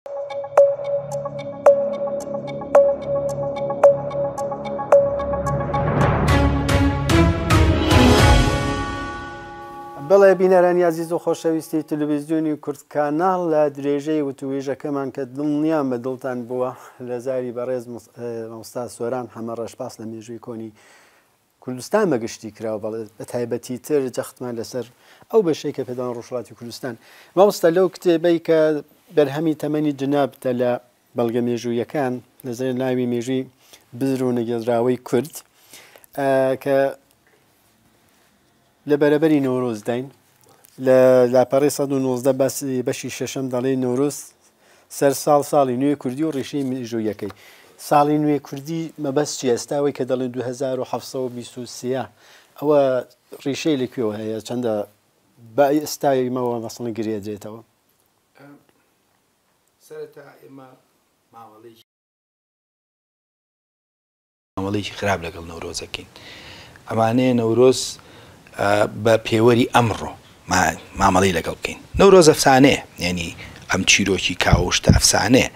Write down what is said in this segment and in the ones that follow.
بەڵێ بینەرانی ئازیز و خۆشەویستی تلویزیۆنی کورد کاناڵ لە درێژەی وتووێژەکەمان کە دڵنیام بە دڵتان بووە لە زاری بەڕێز مامۆستا سۆران حەمەڕەش باس لە مێژووی کۆنی کوردستان بە گشتی کرا و بەڵێ بە تایبەتی تر جەختمان لەسەر ئەو بەشەی کە پێدان ڕۆژهەڵاتی کوردستان. مامۆستا لەو کتێبەی کە بەرهەمی تەمەنی جنابتە لە بەڵگە مێژوویەکان لە ژێر ناوی مێژووی بزر و نەگێڕدراوەی کورد کە لە بەرەبەری نەورۆز داین لە لاپەڕەی 119 باسی بەشی شەشەم دەڵێ نەورۆز سەر ساڵ ساڵی نوێ کوردی و ڕیشەی مێژوویەکەی ساڵی نوێ کوردی مەبەست چیە ئێستا ئەوەی کە دەڵێن 2723 ئەوە ڕیشەی لە کوێوە هەیە چەندە بە ئێستای مەوە مەسڵن گرێدرێتەوە؟ سەرەتا ئێمە مامەڵەیەکی مامەڵەیەکی خراپ لەگەڵ نەورۆز ئەکەین. ئەمانەیە نەورۆز بە پێوەری ئەمڕۆ مامەڵەی لەگەڵ بکەین. نەورۆز ئەفسانەیە، یعنی ئەم چیرۆکی کاوە و شتە ئەفسانەیە،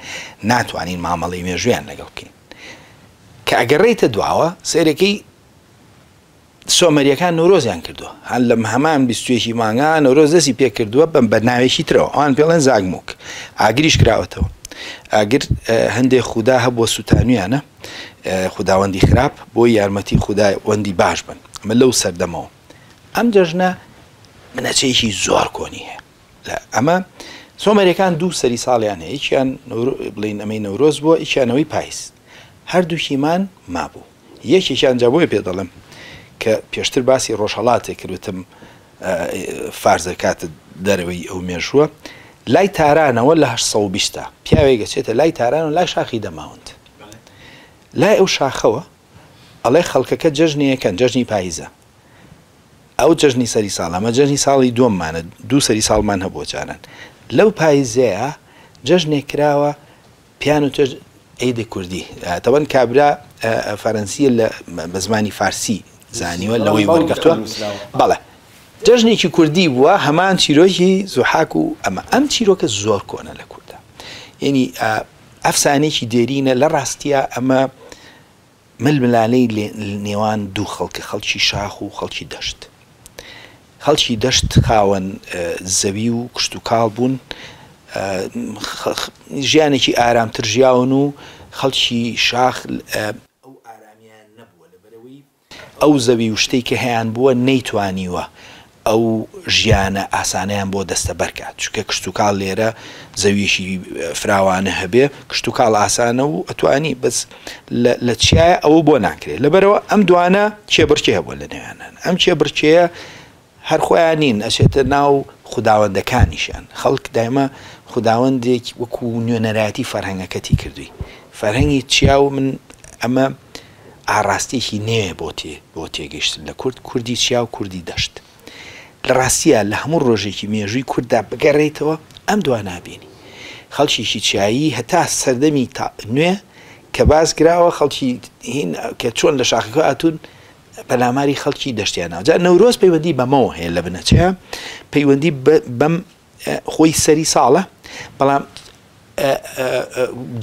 ناتوانین مامەڵەی مێژوویان لەگەڵ بکەین. کە ئەگەڕێیتە دواوە سەیرەکەی سۆمەریەکان نەورۆزیان کردووە هەر لە هەمان بیستویەکی مانگا نەورۆز دەستی پێ کردووە بەم بەرناوێکی ترەوە ئەوان پێڵێن زاگموک ئاگریش کراوەتەوە ئاگر هەندێک خودا هەبووە سووتانویانە خوداوەندی خراپ بۆ یارمەتی خوداوەندی باش بن ئەمە لەو سەردەمەوە ئەم جەژنە بنەچەیەکی زۆر کۆنی هەیە ئەمە سۆمەریەکان دوو سەری ساڵیان هەیە یەکیان بڵین ئەمەی نەورۆز بووە یەکیانەوەی پایز هەردووکیمان مابوو یەکێکیان جا بۆیە پێ دەڵێم کە پێشتر باسی ڕۆژهەڵاتێ کرد وتم فارس دەکاتە دەرەوەی ئەو مێژووە لای تارانەوە لە 820 تا پیاوێک ئەچێتە لای تاران و لای شاخی دەماوند لای ئەو شاخەوە ئەڵێ خەڵکەکە جەژنێکەن جەژنی پاییزە ئەو جەژنی سەری ساڵ ئەمە جەژنی ساڵی دووەممانە دوو سەری ساڵمان هەبووە جاران لەو پاییزەیە جەژنێک کراوە پێیان وتوە عید کوردی تەبەن کابرا فەرەنسیە لە بە زمانی فارسی زانیوە لەوەی وەرگرتووە بەڵێ جەژنێکی کوردی بووە هەمان چیرۆکی زوحاک و ئەمە ئەم چیرۆکە زۆر کۆنە لە کوردە یعنی ئەفسانێکی دێرینە لە ڕاستیە ئەمە ململانێی نێوان دوو خەڵکە، خەڵکی شاخ و خەڵکی دەشت. خەڵکی دەشت خاوەن زەوی و کشتوکاڵ بوون، ژیانێکی ئارامتر ژیاون و خەڵکی شاخ ئەو ئارامییان نەبووە، لەبەرئەوەی ئەو زەوی و شتەی کە هەیان بووە نەیتوانیوە ئەو ژیانە ئاسانەیان بۆ دەستەبەر کات، چونکە کشتوکاڵ لێرە زەویەکی فراوانە هەبێ کشتوکاڵ ئاسانە و ئەتوانی بەس لە چیایە ئەوە بۆ ناکرێت لەبەرەوە ئەم دوانە کێبڕکێ هەبووە لە نێویانان ئەم کێبڕکێیە هەر خۆیان نین ئەچێتە ناو خوداوەندەکانیشیان خەڵک دایمە خوداوەندێک وەکو نوێنەرایەتی فەرهەنگەکەتی کردووی فەرهەنگی چیا و من ئەمە ئاڕاستەیەکی نوێ بۆ تێ بۆ تێگەیشتن لە کورد، کوردی چیا و کوردی دەشت. لە ڕاستیا لە هەموو ڕۆژێکی مێژووی کورددا بگەڕێیتەوە ئەم دوا نابینی. خەڵکێکی چیایی هەتا سەردەمی تا نوێ کە باس کراوە خەڵکی هین کە چۆن لە شاخەکە هاتوون پەلاماری خەڵکی دەشتیان ناوە. جا نەورۆز پەیوەندی بەمەوە هەیە لە بنەچەیە پەیوەندی بەم خۆی سەری ساڵە بەڵام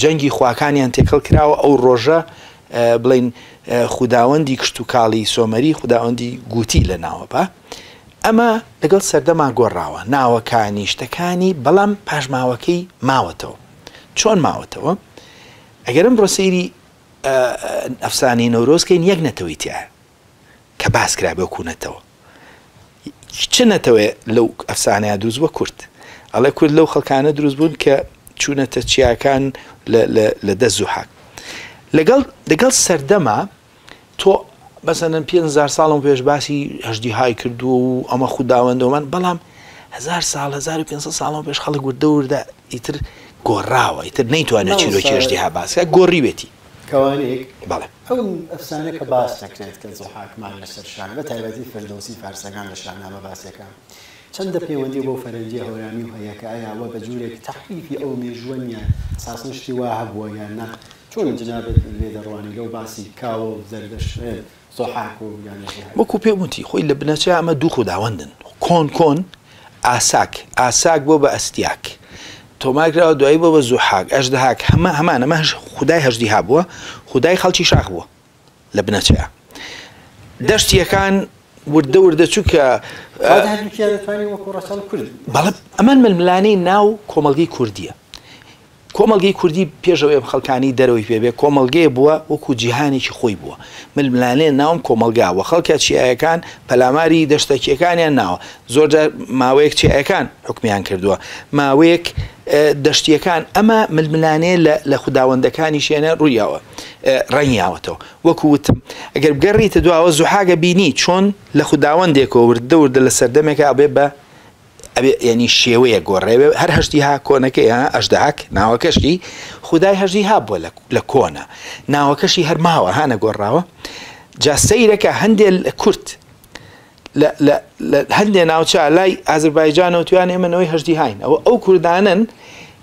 جەنگی خواکانیان تێکەڵ کراوە ئەو ڕۆژە بڵین خوداوەندی کشتتوکاڵی سۆمەری خوداوەندی گوتی لە ناوە بە ئەمە لەگەڵ سەردەما گۆڕاوە ناوەکانی شتەکانی بەڵام پاشماوەکەی ماوەتەوە چۆن ماوەتەوە ئەگەرم ڕۆسەیری ئەفسانی نەورۆزکەین یەک نەتەوەی تایە کە باس کرابێ وەکوو نەتەوە چ نەتەوەیە لەو ئەفسانەیە دروست بووە کورد ئەڵێ کورد لەو خەڵکانە دروست بوون کە چوونەتە چیاکان لە دەست زوحاک لەگەڵ لەگەڵ سەردەما تۆ مەسەلەن 5000 ساڵم پێش باسی هەژدیهای کردووە و ئەمە خوداوەندەوەمان بەڵام هزار ساڵ 1500 ساڵم پێش خەڵک وردە وردە ئیتر گۆڕاوە ئیتر نەیتوانێت چیرۆکی هەژدیها باسکە گۆڕیوێتی کەوانێک بەڵێ. ئەو ئەفسانە کە باس دەکرێت کە زوحاک مان لەسەر شان بە تایبەتی فردەوسی فارسەکان لە شانامە باسیەکە چەندە پەیوەندی بەو فەرەنگیە هەورامیو هەیە کە ئایا ئەوە بە جورێک تەحریفی ئەو مێژووە نیە ئەساسەن شتی وا هەبووە یان نا چۆن جنابت لێ دەڕوانی لەو باسی کاوە و زەردەشت زوحاک و یان ئەژدیهای. وەکو پێم وتی خۆی لە بنەچە ئەمە دوو خوداوەندن کۆن کۆن ئاساک ئاساک بۆ بە ئەستیاک. تۆمار کراوە دوایی بۆ بە زوحاک ئەژدەهاک هەمە هەمان ئەمە خودای هەژدیها بووە خودای خەڵکی شاخ بووە لە بنەچەیە دەشتیەکان وردە وردە چونکە بەڵێ ئەمان ململانێی ناو کۆمەڵگەی کوردیە کۆمەڵگەی کوردی پێش ئەوەی ئەم خەڵکانی دەرەوەی پێ بێ کۆمەڵگەیە بووە وەکو جیهانێکی خۆی بووە ململانێ ناوم کۆمەڵگا و خەڵکە چیایەکان پەلاماری دەشتەکیەکانیان ناوە زۆرجار ماوەیەک چیایەکان حکمیان کردووە ماوەیەک دەشتیەکان ئەمە ململانێ لە خوداوەندەکانی شێنە ڕوویاوە ڕەنگیاوەتەوە وەکو وتم ئەگەر بگەڕیتە دواوە زوحاگە بینی چۆن لە خوداوەندێکەوە وردە وردە لە سەردەمێکا ئەبێ بە ئەبێ یعنی شێوەیە گۆڕێ هەر هەشتی ها کۆنەکەی ها ئەژدەهاک ناوەکەشی خودای هەژی ها بووە لە کۆنە ناوەکەشی هەر ماوە ها نەگۆڕاوە جا سەیرەکە هەندێک کورت لە هەندێ ناوچە لای ئازربایجانەوە تویان ئێمە نەوەی هەژدیهاین ئەوە ئەو کوردانن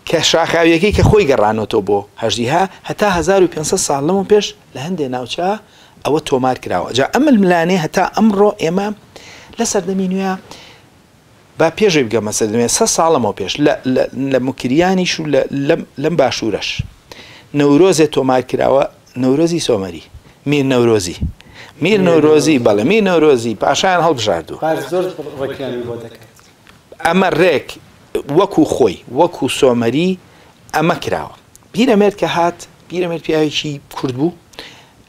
کە شاخاویەکەی کە خۆی گەڕانەوەتەوە بۆ هەژدیها هەتا 1500 ساڵ لەمە پێش لە هەندێ ناوچە ئەوە تۆمار کراوە جا ئەم ململانێ هەتا ئەمڕۆ ئێمە لە سەردەمی نوێ با پێشەوەی بگەمە سەردەمێ سە ساڵەمەوە پێش لە مکریانیش و لەم باشوورەش نەورۆزێ تۆمار کراوە نەورۆزی سۆمەری میر نەورۆزی میر نەورۆزی بەڵێ میر نەورۆزی پاشایان هەڵبژاردووە. پارس زۆر ڕێکلامی بۆ دەکرد. ئەمە ڕێک وەکو خۆی وەکو سۆمەری ئەمە کراوە. پیرەمێرد کە هات پیرەمێرد پیاوێکی کورد بوو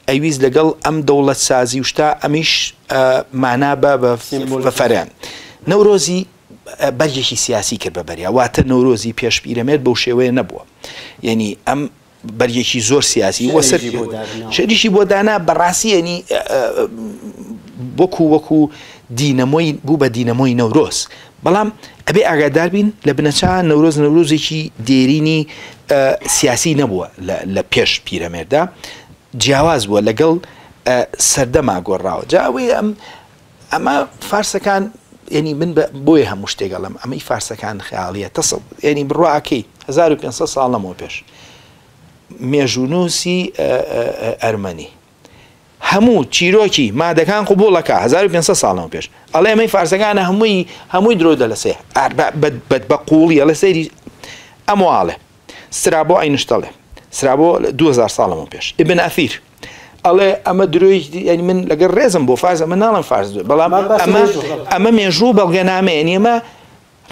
ئەیویست لەگەڵ ئەم دەوڵەت سازی و شتا ئەمیش مانا بە بە فەرەن نەورۆزی بەرگێکی سیاسی کرد بە بەریا واتە نەورۆزی پێش پیرەمێرد بەو شێوەیە نەبووە یعنی ئەم بەرگێکی زۆر سیاسی وەسەر شعریشی بۆ دانا بەڕاستی یەنی وەکو وەکو دینەمۆی بوو بە دینەمۆی نەورۆز بەڵام ئەبێ ئاگادار بین لە بنەچە نەورۆز نەورۆزێکی دێرینی سیاسی نەبووە لە پێش پیرەمێردا جیاواز بووە لەگەڵ سەردەما گۆڕاوە جا ئەوەی ئەم ئەمە فارسەکان یعنی من بۆیە هەموو شتێک ئەڵێم ئەمەی فارسەکان خەیاڵیە تەسە یعنی بڕواکەی 1500 ساڵ لەمەوە پێش مێژوونووسی ئەرمەنی هەموو چیرۆکی مادەکان قوبوڵەکە 1500 ساڵ لەمەوە پێش ئەڵێ ئەمەی فارسەکانە هەمووی هەمووی درۆ دەلەسێ بە قوڵی ئەڵێ سەیری ئەم واڵێ سترابۆ ئەینشتەڵێ سترابۆ 2000 ساڵ لەمەوە پێش ئیبن ئەثیر ئەڵێ ئەمە درۆی یعنی من لەگەڵ ڕێزم بۆ فارس ئەمە ناڵم فارس بەڵام ئەمە ئەمە مێژوو بەڵگەنامەیە ئێمە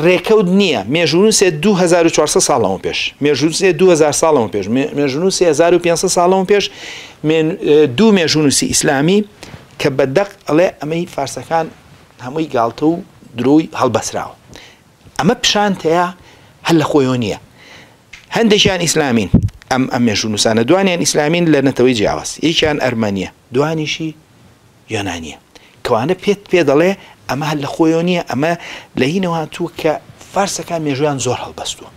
ڕێکەوت نییە مێژوونووسێ 2400 ساڵ لەمەوە پێش مێژوونووسێ 2000 ساڵ لەمەوە پێش مێژوونووسێ 1500 ساڵ لەمەوە پێش دوو مێژوونووسی ئیسلامی کە بە دەق ئەڵێ ئەمەی فارسەکان هەمووی گاڵتە و درۆی هەڵبەسراوە ئەمە پیشانتەیە هەر لە خۆیەوە نییە. هەندێکیان ئیسلامین، ئەم ئەم مێژوونووسانە دوانیان ئیسلامین لە نەتەوەی جیاواز، یەکیان ئەرمەنییە، دوانیشی یۆنانییە. کەوانە پێت پێ دەڵێ ئەمە هەر لە خۆیەوە نییە، ئەمە لە هینەوە هاتووە کە فارسەکان مێژوویان زۆر هەڵبەستووە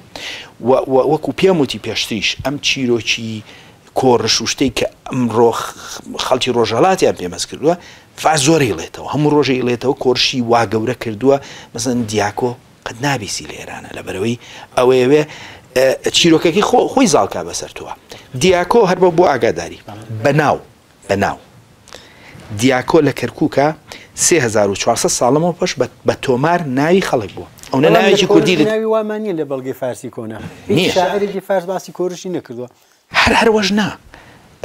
و و وەکوو پێم وتی پێشتریش ئەم چیرۆکی کۆڕش و شتەی کە ئەمڕۆ خەڵکی ڕۆژهەڵاتیان پێ مەز کردووە فارس زۆر ئیڵێتەوە هەموو ڕۆژێ ئیڵێتەوە کۆرشی وا گەورە کردووە مەسەن دیاکۆ قەت نابیسی لە ئێرانە لەبەرەوەی ئەوەیەوێ چیرۆکەکەی خۆی زاڵکا بەسەر تۆوە دیاکۆ هەر بۆ بۆ ئاگاداری بەناو بەناو دیاکۆ لە کەرکووکە 3400 ساڵەمەوە پێش بە تۆمار ناوی خەڵک بووە ئەو ناوێکی کوردی لە ناوی وامان نییە لە بەڵگەی فارسی کۆنە هیچ شاعرێکی فارس باسی کۆرشی نەکردووە هەر هەر وەش نا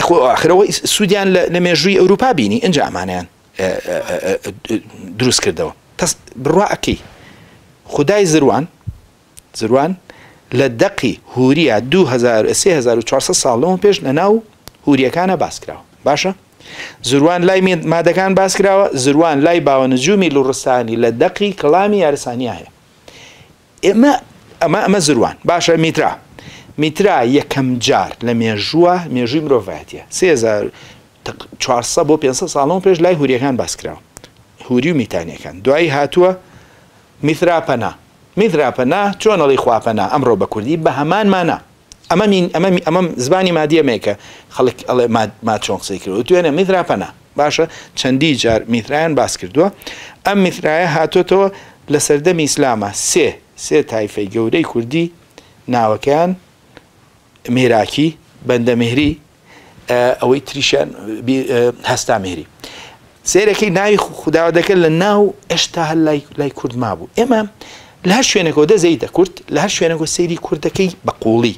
خۆ ئاخرەوە سوودیان لە مێژووی ئەوروپا بینی ئینجا ئەمانیان دروست کردەوە تەس بڕوا ئەکەی خودای زروان زروان لە دەقی هوریە 3400 ساڵ لەمە پێش لە ناو هوریەکانە باس کراوە باشە زروان لای مادەکان باس کراوە زروان لای باوە نجومی لوڕستانی لە دەقی کڵامی یارسانیا هەیە ئێمە ئەمە ئەمە زروان باشە میترا میترا یەکەم جار لە مێژووە مێژووی مرۆڤایەتیە 3400 بۆ 500 ساڵەوە پێش لای هوریەکان باس کراوە هوری و میتانیەکان دوایی هاتووە میثرا پەنا میثرا پەنا چۆن ئەڵی خوا پەنا ئەمڕۆ بە کوردی بە هەمان مانا ئەمە مین ئەمە ئەمە زبانی مادیە مێکە خەڵک ئەڵێ ماد ماد چۆن قسەی کردووە توێنە میثرا پەنا باشە چەندی جار میثرایان باس کردووە ئەم میثرایە هاتۆتەوە لە سەردەمی ئیسلامە سێ سێ تایفەی گەورەی کوردی ناوەکەیان مێراکی بەندە مێهری ئەوەی تریشیان هەستا مێهری سێرەکەی ناوی خوداوەدەکە لە ناو ئێشتا هەر لای لای کورد مابوو ئێمە لە هەر شوێنێکەوە دەست دەیتە کورد، لە هەر شوێنێکەوە سەیری کورد دەکەی بە قووڵی،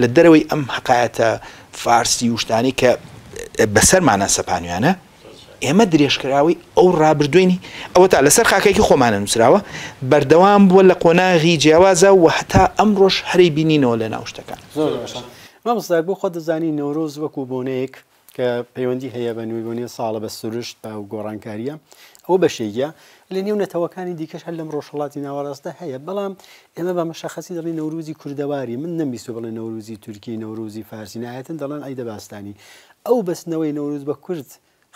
لە دەرەوەی ئەم هەقایەتە فارسی و شتانەی کە بەسەرمانا سەپانویانە، ئێمە درێژکراوەی ئەو ڕابردووین، ئەوەتا لەسەر خاکێکی خۆمانە نووسراوە، بەردەوام بووە لە قۆناغی جیاوازا و هەتا ئەمڕۆش هەرەی بینینەوە لە ناو شتەکان. زۆر باشە مامۆستا، بۆ خۆت دەزانی نەورۆز وەکوو بۆنەیەک کە پەیوەندی هەیە بە نوێبوونی ساڵە بە سروشت بە ئەو گۆڕانکارییە ئەوە بەشێکە لە نێو نەتەوەکانی دیکەش هەر لەم ڕۆژهەڵاتی ناوەڕاستدا هەیە بەڵام ئێمە بە مەشەخەسی دەڵێن نەورۆزی کوردەواری من نەمبیستووە بڵێن نەورۆزی تورکی نەورۆزی فارسی نهایەتەن دەڵێن عیدە باستانی ئەو بەستنەوەی نەورۆز بە کورد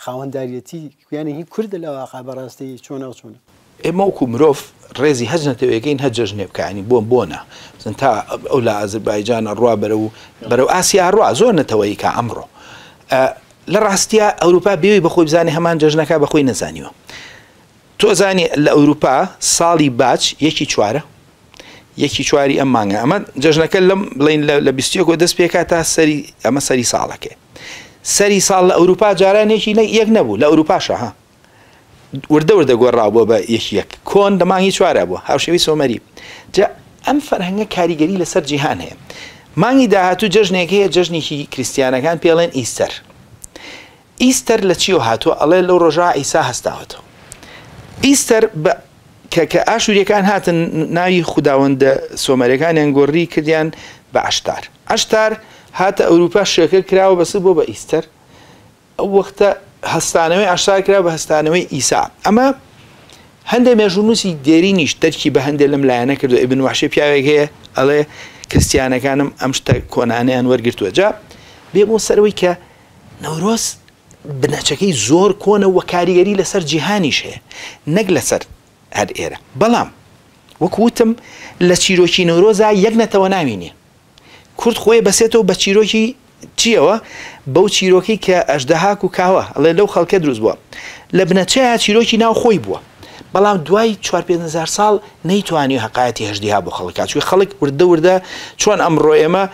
خاوەنداریەتی یانی هی کوردە لە واقع بەڕاستی چۆنە و چۆنە؟ ئێمە وەکو مرۆڤ ڕێزی هەچ نەتەوەیەکەین هەر جەژنێ بکا یانی بۆ بۆنە مەسەن تا ئەو لە ئازربایجان ئەڕوا بەرەو بەرەو ئاسیا ئەڕوا زۆر نەتەوەیی کا ئەمڕۆ لە ڕاستیا ئەوروپا بێوی بەخۆی بزانێ هەمان جەژنەکە بەخۆی نەزانیوە تۆ زانی لە ئەوروپا ساڵی باج یەکی چوارە یەکی چواری ئەم مانگە ئەمە جەژنەکە لەم بڵین لە بیستیەکۆ دەست پێکا تا سەری ئەمە سەری ساڵەکەی سەری ساڵ لە ئەوروپا جارانێکی یەک نەبوو لە ئەوروپاشە ها وردە وردە گۆڕاو بووە بە یەکی یەک کۆن لە مانگی چوارا بووە هاوشێوەی سۆمەری جا ئەم فەرهەنگە کاریگەری لەسەر جیهان هەیە مانگی داهاتوو جەژنێک هەیە جەژنێکی کریستیانەکان پێڵێن ئیستەر ئیستەر لە چیەوە هاتووە ئەڵێ لەو ڕۆژە ئیسا هەستاوەتەوە ئیستەر بە کە کە ئاشووریەکان هاتن ناوی خوداوەندە سۆمەرەکانیان گۆڕی کردیان بە عەشتار عەشتار هاتە ئەوروپا شێکە کراوە بەس بۆ بە ئیستەر ئەو وەختە هەستانەوەی عەشتار کرا بە هەستانەوەی ئیسا. ئەمە هەندێ مێژوونووسی دێرینیش دەرکی بە هەندێ لەم لایەنە کردووە. ئیبن وەحشی پیاوێک هەیە ئەڵێ کریستیانەکانم ئەم شتە کۆنانەیان وەرگرتووە. جا بێمەوە سەر ئەوەی کە نەورۆز بنەچەکەی زۆر کۆنە و کاریگەری لەسەر جیهانیش هەیە نەک لەسەر هەر ئێرە. بەڵام وەکو وتم لە چیرۆکی نەورۆزا یەک نەتەوە ناوی نییە. کورد خۆی بەسێتەوە بە چیرۆکی چیەوە؟ بەو چیرۆکەی کە ئەژدەهاک و کاوە ئەڵێ لەو خەڵکە دروست بووە. لە بنەچەیا چیرۆکی ناو خۆی بووە. بەڵام دوای چوار پێنج هەزار ساڵ نەیتوانیوە هەقایەتی هەژدیها بۆ خەڵک کا. چونکە خەڵک وردە وردە چۆن ئەمڕۆ ئێمە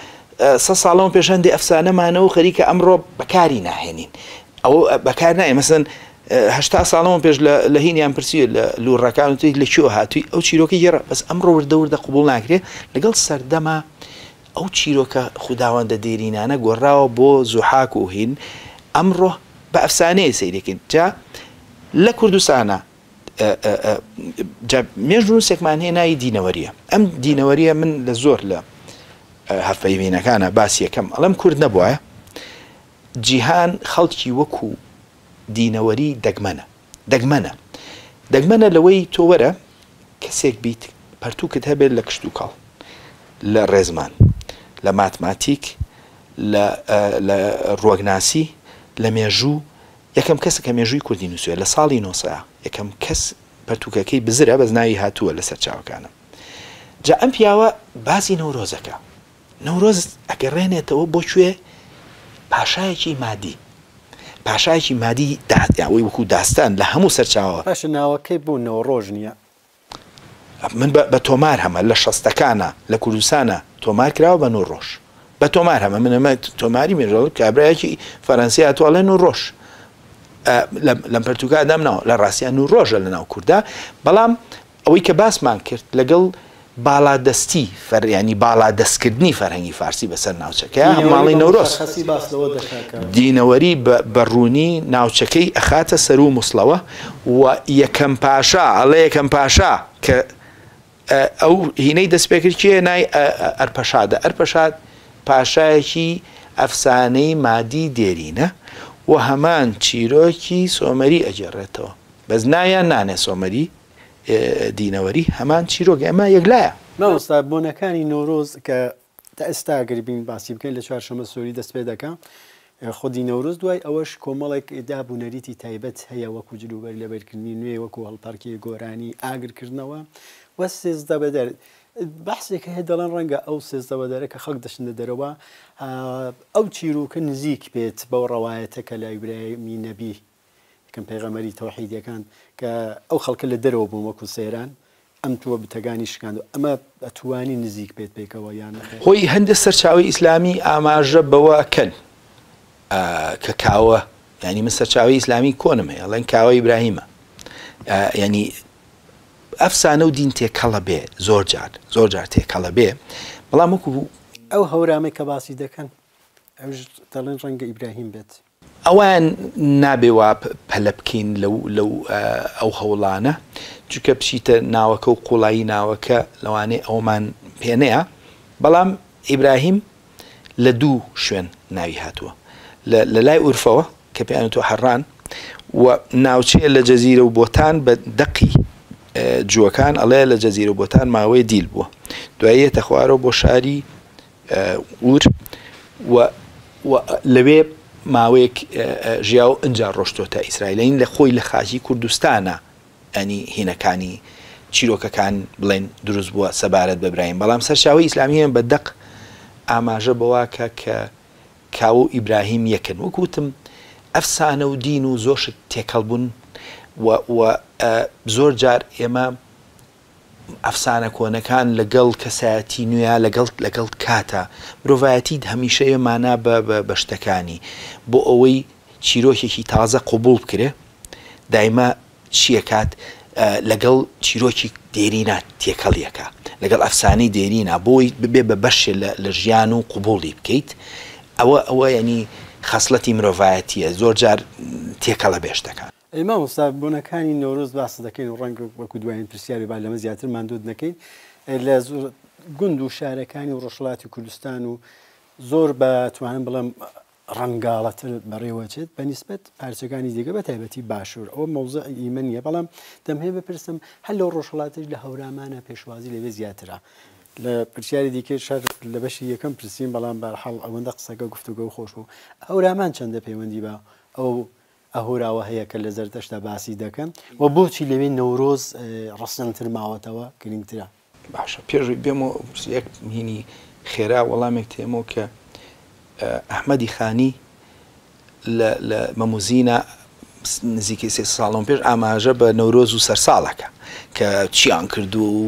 سە ساڵ لەمەو پێش هەندێ ئەفسانەمانە و خەریکە ئەمڕۆ بەکاری ناهێنین. ئەوە بەکار نایە مەسەن 80 ساڵ لەمەو پێش لە هینیان پرسی لە لوڕەکان وتی لە کوێوە هاتووی ئەو چیرۆکەی گێڕا بەس ئەمڕۆ وردە وردە قبوڵ ناکرێ لەگەڵ سەردەما ئەو چیرۆکە خوداوەندە دێرینانە گۆڕاوە بۆ زوحاک و هین ئەمڕۆ بە ئەفسانەیە سەیرەکەین جا لە کوردستانە جا مێژوونووسێکمان هەیە ناوی دینەوەریە ئەم دینەوەریە من لە زۆر لە هەفپەیڤینەکانە باسی یەکەم ئەڵێم کورد نەبوایە جیهان خەڵکی وەکو دینەوەری دەگمەنە دەگمەنە دەگمەنە لەوەی تۆ وەرە کەسێک بیت پەرتووکت هەبێت لە کشتوکاڵ لە ڕێزمان لە ماتماتیک لە لە ڕوەکناسی لە مێژوو یەکەم کەسە کە مێژووی کوردی نووسیوە لە ساڵی نۆسە یەکەم کەس پەرتووکەکەی بزرە بەس ناوی هاتووە لە سەرچاوەکانە جا ئەم پیاوە باسی نەورۆزەکە نەورۆز ئەگەڕێنێتەوە بۆ کوێ؟ پاشایەکی مادی. پاشایەکی مادی ئەوەی وەکو داستان لە هەموو سەرچاوە. باشە ناوەکەی بۆ نەوڕۆژ نییە؟ من بە تۆمار هەمە لە شەستەکانا لە کوردستانا تۆمار کراوە بە نوڕۆژ بە تۆمار هەمە من ئەمە تۆماری مێژوو کابرایەکی فەرەنسی هاتووە ئەڵێ نوڕۆژ لەم پەرتوکا دامناوە لە ڕاستیا نوڕۆژە لە ناو کوردا بەڵام ئەوەی کە باسمان کرد لەگەڵ باڵادەستی فەر یانی باڵادەستکردنی فەرهەنگی فارسی بەسەر ناوچەکەیا دینەوەری ماڵی بە نەورۆز مشەخەسی باس لەوە دەکا کە. دینەوەری بە بە ڕوونی ناوچەکەی ئەخاتە سەروو موسڵەوە و یەکەم پاشا ئەڵێ یەکەم پاشا کە ئەو هینەی دەست پێکرد کێیە نای ئەرپەشادە ئەرپەشاد پاشایەکی ئەفسانەی مادی دێرینە و هەمان چیرۆکی سۆمەری ئەگێڕێتەوە بەس ناویان نانێ سۆمەری دینەوەری هەمان چیرۆک ئەمە یەکلایە. مامۆستا بۆنەکانی نەورۆز کە تا ئێستا گەر بین باسی بکەین لە چوارشەمە سووری دەست پێ دەکا خودی نەورۆز دوای ئەوەش کۆمەڵێک داب و نەریتی تایبەت هەیە وەکو جلوبەرگ لەبەرکردنی نوێ وەکو هەڵپەڕکێ گۆرانی ئاگرکردنەوە و سێزدە بەدەر بەحسێک هەیە دەڵێن ڕەنگە ئەو سێزدە بەدەرە کە خەڵک دەچنە دەرەوە ئەو چیرۆکە نزیک بێت بەو ڕەوایەتە کە لای برایمی نەبی یەکەم پێغەمبەری تەوحیدیەکان کە ئەو خەڵکە لە دەرەوە بوون وەکو سەیران ئەم تووە بتەکانی شکاندوە ئەمە ئەتوانی نزیک بێت پێکەوە یان نەخێر؟ خۆی هەندێ سەرچاوەی ئیسلامی ئاماژە بەوە ئەکەن کە کاوە یانی من سەرچاوەی ئیسلامی کۆنم هەیە ئەڵێن کاوە ئیبراهیمە یانی. ئەفسانە و دین تێکەڵە بێ زۆر جار زۆر جار تێکەڵە بێ بەڵام وەکو. ئەو هەورامەی کە باسی دەکەن ئەوش دەڵێن ڕەنگە ئیبراهیم بێت. ئەوان نابێ وا پەلە بکەین لەو لەو ئەو هەوڵانە چونکە بچیتە ناوەکە و قوڵایی ناوەکە لەوانەیە ئەوەمان پێ نەیە بەڵام ئیبراهیم لە دوو شوێن ناوی هاتووە لە لە لای ئورفەوە کە پێیان وتووە حەڕان و ناوچەیە لە جەزیرە و بۆتان بە دەقی جووەکان ئەڵێ لە جەزیرە و بۆتان ماوەیە دیل بووە دوایی یەتە خوارەوە بۆ شاری ئور و و لەوێ ماوەیەک ژیا و ئنجا ڕۆشتۆتە ئیسرائیلین لە خۆی لە خاکی کوردستانە ئەنی هینەکانی چیرۆکەکان بڵێن دروست بووە سەبارەت بە برایم بەڵام سەرچاوەی ئیسلامی هەیە بە دەق ئاماژە بەوە کە کە کاوە و ئیبراهیم یەکن وەک وتم ئەفسانە و دین و زۆر شت تێکەڵ بوون و و زۆر جار ئێمە ئەفسانە کۆنەکان لەگەڵ کەسایەتی نوێیا لەگەڵ لەگەڵ کاتە مرۆڤایەتی هەمیشە ئێ مانا بە بە شتەکانی بۆ ئەوەی چیرۆکێکی تازە قبوڵ بکرێ دایمە چیەکات لەگەڵ چیرۆکی دێرینا تێکەڵی ئەکا لەگەڵ ئەفسانەی دێرینا بۆی ببێ بە بەشێ لە ژیان و قبوڵی بکەیت ئەوە ئەوە یعنی خەسڵەتی مرۆڤایەتیە زۆر جار تێکەڵە بێ شتەکان. ئەی مامۆستا بۆنەکانی نەورۆز باس دەکەین و ڕەنگە وەکو دوایین پرسیاری با لەمە زیاتر ماندووت نەکەین لە گوند و شارەکانی و ڕۆژهەڵاتی کوردستان و زۆر بە توانم بڵێم ڕەنگاڵەتر بەڕێوەچێت بە نیسبەت پارچەکانی دیکە بە تایبەتی باشوور ئەوە مەوزوعی ئیمە نییە بەڵام دەمهەوێت بپرسم هەر لەو ڕۆژهەڵاتیش لە هەورامانە پێشوازی لەوێ زیاترە لە پرسیاری دیکەی شەر لە بەشی یەکەم پرسیم بەڵام بەرحاڵ ئەوەندە قسەکە گفتوگۆ خۆش بوو هەورامان چەندە پەیوەندی بە ئەو ئەهوراوە هەیە کە لە زەردەشتا باسی دەکەن و بۆچی لەوێ نەورۆز ڕەسەنتر ماوەتەوە گرنگترە؟ باشە پێش ئەوەی بێمەوە یەک هینی خێرا وەڵامێک تێمەوە کە ئەحمەدی خانی لە لە مەموزینا نزیکەی سێ ساڵەوە پێش ئاماژە بە نەورۆز و سەرساڵەکە کە چیان کردووە و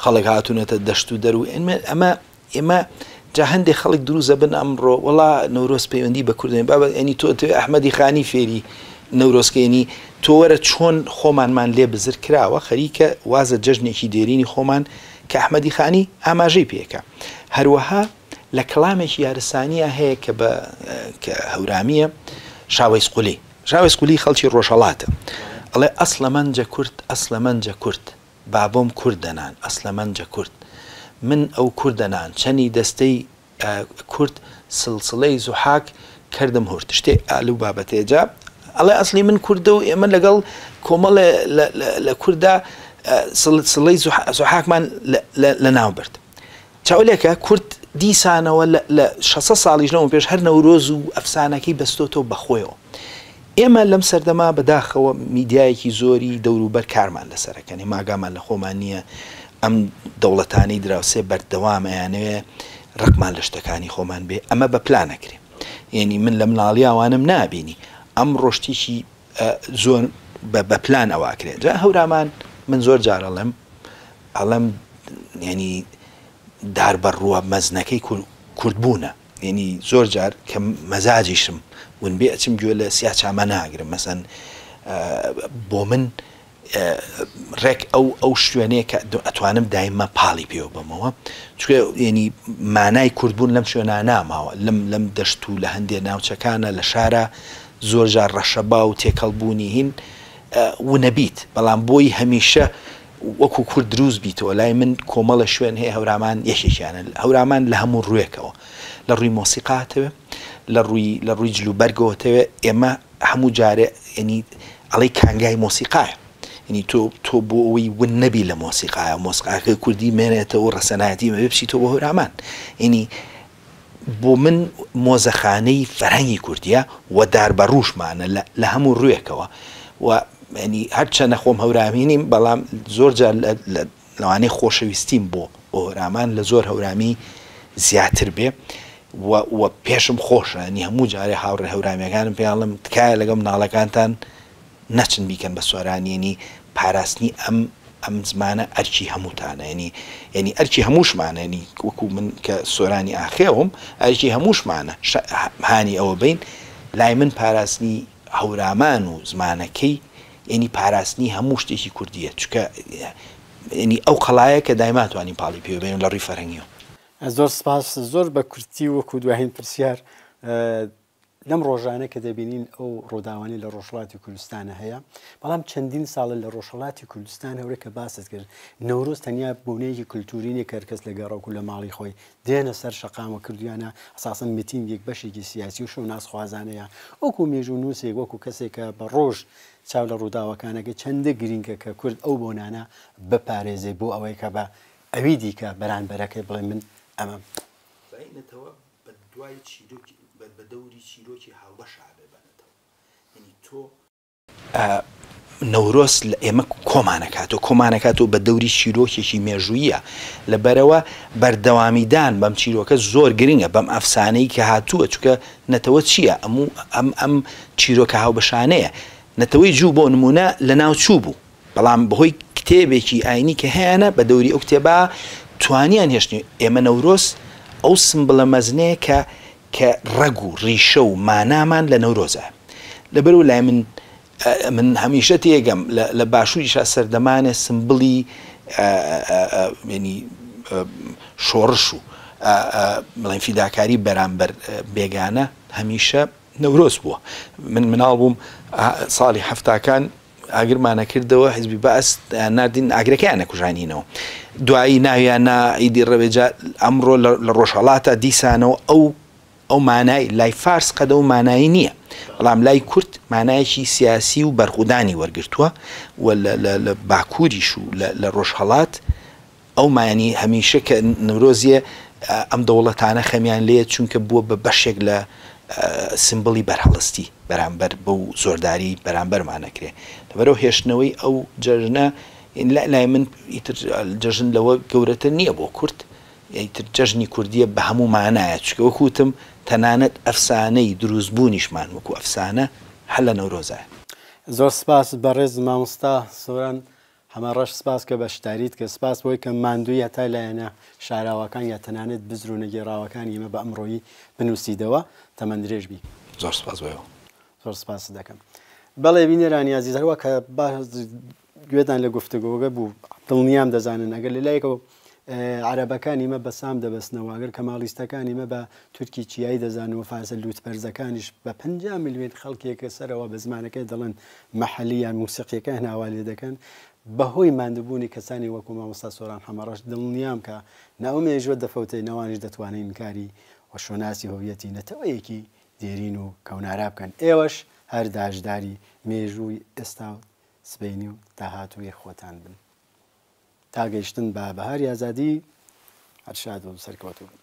خەڵک هاتوونەتە دەشت و دەر و ئەمە ئێمە جا هەندێ خەڵک دروست ئەبن ئەمڕۆ وەڵا نەورۆز پەیوەندی بە کوردەوە بابە یعنی تۆ ئەتەوێ ئەحمەدی خانی فێری نەورۆز کەی یعنی تۆ وەرە چۆن خۆمانمان لێ بزر کراوە خەریکە وازە جەژنێکی دێرینی خۆمان کە ئەحمەدی خانی ئاماژەی پێکە هەروەها لە کەڵامێکی یارسانیە هەیە کە بە کە هەورامیە شاوەیس قولی شاوەیس قولی خەڵکی ڕۆژهەڵاتە ئەڵێ ئەسڵە مەنجە کورد ئەسڵە مەنجە کورد بابۆم کوردە نان ئەسلە مەنجە کورد من ئەو کوردە نان چەنی دەستەی کورد سڵسڵەی زوحاک کردم هورد شتێ ئا لەو بابەتەیە جا ئەڵێ ئەسلی من کوردە و ئێمە لەگەڵ کۆمەڵێ لە کوردا سڵسڵەی زوحاکمان لە ناو برد. چاو لێکە کورد دیسانەوە لە شەسە ساڵیش لەمەو پێش هەر نەورۆز و ئەفسانەکەی بەستۆتەوە بە خۆیەوە. ئێمە لەم سەردەمە بەداخەوە میدیایەکی زۆری دەوروبەر کارمان لەسەر ئەکەن، ئێمە ئاگامان لە خۆمان نییە، ئەم دەوڵەتانەی دراوسێ بەردەوام ئەیانەوێ ڕقمان لە شتەکانی خۆمان بێ، ئەمە بە پلان ئەکرێ. یەنی من لە مناڵیا وانەم نابینی، ئەمڕۆ شتێکی زۆر بە پلان ئەوە ئەکرێ. جا هەورامان من زۆر جار ئەڵێم ئەڵێم یانی دار بەڕووە مەزنەکەی کوردبوونە یانی زۆر جار کە مەزاجیشم ون بێ ئەچم گوێ لە سیا چامە ناگرم مەسەن بۆ من ڕێک ئەو ئەو شوێنەیە کە ئەتوانم دایمە پاڵی پێوە بەمەوە چونکە یعنی مانای کوردبوون لەم شوێنە ناماوە لەم لەم دەشت و لە هەندێ ناوچەکانە لە شارە زۆر جار ڕەشەبا و تێکەڵبوونی هین ونەبیت بەڵام بۆی هەمیشە وەکو کورد دروست بیتەوە لای من کۆمەڵە شوێن هەیە هەورامان یەکێکیانە هەورامان لە هەموو ڕووێکەوە لە ڕووی مۆسیقاتەوە لە ڕووی لە ڕووی جل و بەرگەوەتەوێ ئێمە هەموو جارێ یعنی ئەڵێی کانگای مۆسیقایە یعنی تۆ تۆ بۆ ئەوەی ون نەبی لە مۆسیقایە مۆسیقاکەی کوردی مێنێتەوە ڕەسەنایەتی مەبێ بچیتەوە بۆ هەورامان یعنی بۆ من مۆزەخانەی فەرهەنگی کوردیە و داربەڕووشمانە لە لە هەموو ڕووێکەوە و یعنی هەرچەنە خۆم هەورامی نیم بەڵام زۆر جار لە لە لەوانەیە خۆشەویستیم بۆ بۆ هەورامان لە زۆر هەورامی زیاتر بێ و و پێشم خۆشە یعنی هەموو جارێ هاوڕێ هەورامیەکانم پێیان ئەڵێم تکایە لەگەڵ مناڵەکانتان نەچن بیکەن بە سۆرانی یەنی پاراستنی ئەم ئەم زمانە ئەرکی هەمووتانە یەنی یەنی ئەرکی هەمووشمانە یەنی وەکو من کە سۆرانی ئاخێوم ئەرکی هەمووشمانە هانی ئەوە بین لای من پاراستنی هەورامان و زمانەکەی یەنی پاراستنی هەموو شتێکی کوردیە چونکە. یەنی ئەو قەڵایە کە دایما توانین پاڵی پێوە بێنین لە ڕووی فەرهەنگیەوە. زۆر سپاس، زۆر بە کورتی وەکو دواهین پرسیار لەم ڕۆژانە کە دەبینین ئەو ڕووداوانەی لە ڕۆژهەڵاتی کوردستانە هەیە، بەڵام چەندین ساڵە لە ڕۆژهەڵاتی کوردستان هەورە کە باست کرد نەورۆز تەنیا بۆنەیەکی کولتووری نییە کە هەرکەس لە گەڕەک و لە ماڵی خۆی دێنە سەر شەقام و کردویانە ئەساسەن میتینگێک بەشێکی سیاسی و شوناسخوازانەیە وەکو مێژوونووسێک وەکو کەسێک کە بە ڕۆژ چاو لە ڕووداوەکانەکەی چەندە گرینگە کە کورد ئەو بۆنانە بپارێزێ بۆ ئەوەی کە بە ئەوی دیکە بەرانبەرەکەی بڵێ من ئەمەم. بای نەتەوە بە دوای چیرۆکی بە دەوری چیرۆکی هاوبەشا بێ بە نەتەوە یەنی تۆ نەورۆز لە ئێمە کۆمانەکاتەوە کۆمانەکاتەوە بە دەوری چیرۆکێکی مێژوویە لەبەرەوە بەردەوامیدان بەم چیرۆکە زۆر گرنگە بەم ئەفسانەی کە هاتووە چونکە نەتەوە چییە ئەم و ئەم ئەم چیرۆکە هاوبەشانەیە نەتەوەی جوو بۆ نمونە لەناو چوو بوو بەڵام بەهۆی کتێبێکی ئاینی کە هەیانە بە دەوری ئەو کتێبە توانیان هێشتنی ئێمە نەورۆز ئەو سمبڵە مەزنەیە کە کە ڕەگ و ڕیشە و مانامان لە نەورۆزە لەبەرو لای من من هەمیشە تێگەم لە باشووریشا سەردەمانێ سمبڵی ینی شۆڕش و بڵێن فیداکاری بەرامبەر بێگانە هەمیشە نەورۆز بووە من مناڵ بووم ساڵی هەفتاکان ئاگرمان ئەکردەوە حیزبی بەعس ناردین ئاگرەکەیان ئەکوژانینەوە دوایی ناویان نا ئیدی ڕەوێجا ئەمڕۆ لە ڕۆژهەڵاتە دیسانەوە ئەو ئەو مانای لای فارس قەدە و مانایی نییە بەڵام لای کورد مانایەکی سیاسی و بەرخودانی وەرگرتووە و لە باکووریش و لە ڕۆژهەڵات ئەو مانی هەمیشە کە نەورۆزیە ئەم دەوڵەتانە خەمیان لێیە چونکە بووە بە بەشێک لە سیمبڵی بەرهەڵستی بەرامبەر بەو زۆرداری بەرامبەرمان ئەکرێ لەبەرئەو هێشتنەوەی ئەو جەژنە لای من ئیتر جەژن لەوە گەورەتر نییە بۆ کورد ئیتر جەژنی کوردیە بە هەموو مانایە چونکە وەکو وتم تەنانەت ئەفسانەی دروست بوونیشمان وەکو ئەفسانە هەر لە نەورۆزایە. زۆر سپاس بەڕێز مامۆستا سۆران حەمە ڕەش سپاس کە بەشداریت کرد، سپاس بۆی کە ماندووی هەتا لایەنە شاراوەکان یا تەنانەت بزر و نەگێڕاوەکانی ئێمە بە ئەمڕۆیی بنووسیدەوە. تەمەن درێژ بی. زۆر سپاس بۆ ئێوە. زۆر سپاست دەکەم. بەڵێ بینەرانی ئازیز هەروا کە باس گوێتان لە گفتوگۆگە بوو دڵنیام دەزانن ئەگەر لە لایەکەوە عەرەبەکان ئیمە بە سام دەبەستنەوە، ئەگەر کەماڵیستەکان ئیمە بە تورکی چیایی دەزانن و فارسە لووتبەرزەکانیش بە 50 ملیۆن خەڵکێکە سەرەوە بە زمانەکەی دەڵێن مەحەلی یان موسیقیەکەیان ئاوا لێ دەکەن، بەهۆی ماندووبوونی کەسانی وەکو مامۆستا سۆران حەمەڕەش دڵنیام کە نە ئەو مێژووە دەفەوتێ نە ئەوانیش دەتوانن ئینکاری و شوناسی هۆویەتی نەتەوەیەکی دێرین و کەونارا بکەن. ئێوەش هەر داژداری مێژووی ئێستا و سبەینی و داهاتووی خۆتان بن. تا گەیشتن بە بەهاری ئازادی هەر شاد و سەرکەوتوو بن.